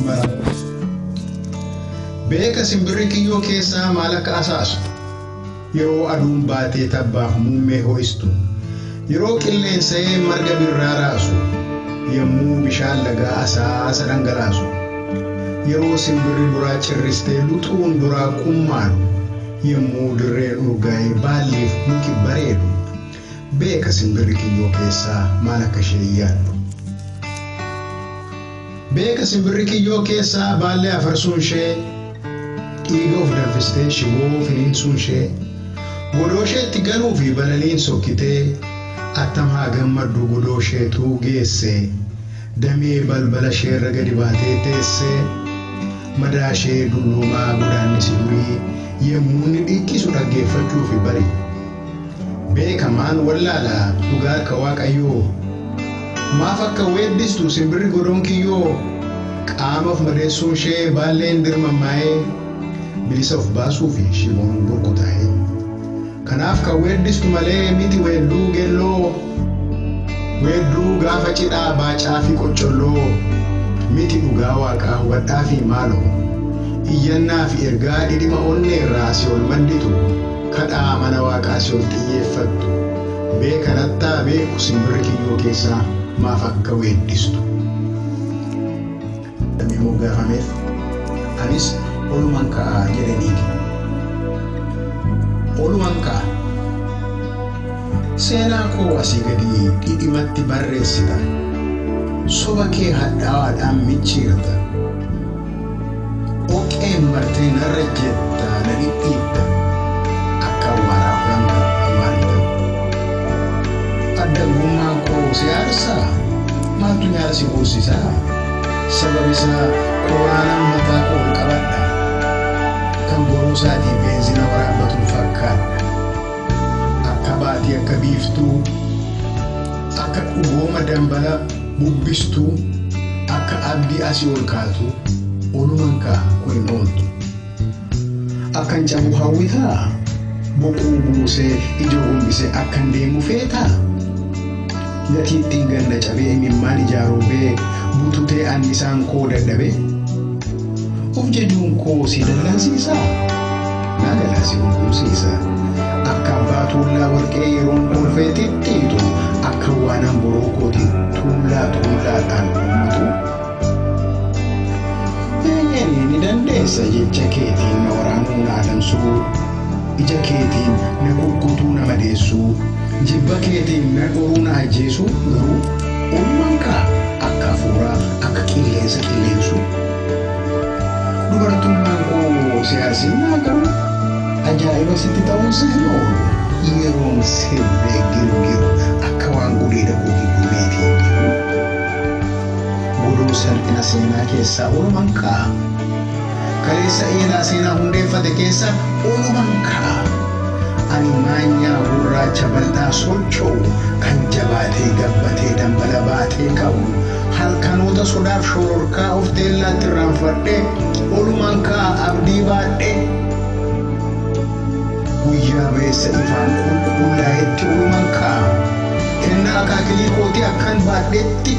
mara. Beeka simbirri kiyyoo keessaa maal akka asaasu, yeroo aduun baatee tabbaaf muummee ho'istu, yeroo qilleensa'ee marga birraa raasu, yommuu bishaan lagaa asaasa dhangalaasu, yeroo simbirri duraa cirristee luxuun duraa qummaadhu, yommuu dirreen urgaa'ee baalliif muki bareedu, beeka simbirri kiyyoo keessaa maal akka ishee yaaddu. Beeka simbirri kiyyoo keessaa baallee afarsuun ishee, dhiiga of danfistee shiboo finiinsuun ishee, godoo isheetti galuu fi balaliin sokkitee, attam haa gammaddu godoo isheetuu geesse, damee balbala isheerra gadi baatee teessee, madaa ishee dulloomaa godaannisi durii yommuu inni dhiqqisu dhaggeeffachuu fi bari. Beeka maan wallaalaa dhugaa akka Waaqayyoo, maaf akka weeddistu simbirri godoon kiyyoo, qaama of madeessuun ishee baalleen dirmammaa'ee, bilisa of baasuu fi shiboon burkutaa'ee. Kanaaf kan weeddistu malee miti weedduu geelloo, weedduu gaafa cidhaa baacaa fi qoccolloo, miti dhugaa waaqaa hubadhaa fi maaloo, iyyannaa fi ergaa dhidhima onneerraa si ol madditu, kadhaa mana waaqaa si ol xiyyeeffattu, beeka nattaa beeku simbirri kiyyoo keessaa maaf akka weeddistu. Damee moggaafameef anis oluman ka'a jedhaniiti. Oluman ka'a. Seenaa koo asii gadi dhidhimatti barreessita. Soba kee hadhaa'aadhaan micciirta. Dhoqqeen martee narra jetta na dhidhiitta. Akka awwaaraa olaan awwaarita. Addaggummaan koo si aarsaa? Maaltu nyaara si goosisaa? Sabab isaa kooraanan mataa koo ol qabadha. Kan boruu isaatii beenzina waraabbatuun fakkaadha. Akka baatii akka biiftuu, akka dhugooma dambala bubbistuu, akka abdii asii ol kaatu, oluman ka'a kun hin ooltu. Akkan cabu hawwitaa? Boquu buusee ija gombisee akkan deemu feetaa? Gatiittiin ganda cabee imimmaan ijaaroobee bututee annisaan koo dadhabee? Of jajuun koo si dallansiisaa? Naa galaa si gungumsiisa. Akka abbaa tuullaa warqee yeroon kolfee xixxiitu, akka waanan boroo kootiin tuullaa tuullaadhaan uummatu. Eenyanii ni dandeessa jecha keetiin na waraanuu na adamsuu, ija keetiin na kukkutuu na madeessuu, jibba keetiin na dhoruu na ajjeesuu, garuu oluman ka'a akka hafuuraa akka qilleensa qilleensuu. Dubartummaan koo si aarsinnaa garuu ajaa'iba sitti ta'uunsa hin oolu. Yeroon sirbee girgiru akka waan gudeeda koo gidduu meetiin jiru. Godoo salphina seenaa keessaa oluman ka'a. Kaleessa eelaa seenaa hundeeffate keessa oluman ka'a. Ani maanyaa gurraacha bal'aa socho'u kan jabaatee gabbatee dambala baatee ka'u, halkanoota sodaaf shororkaa of teellaatti irraanfadhee oluman ka'a abdii baadhee. Guyyaa ba'eessa ifaan qulqullaa'etti oluman ka'a. Kennaa akaakilii kootii akkan baadhetti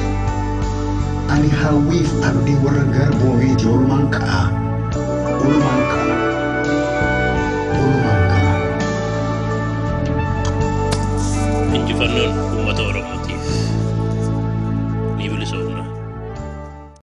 ani hawwiif abdii warra garboomeeti oluman ka'a. Oluman ka'a. Oluman ka'a. Injifannoon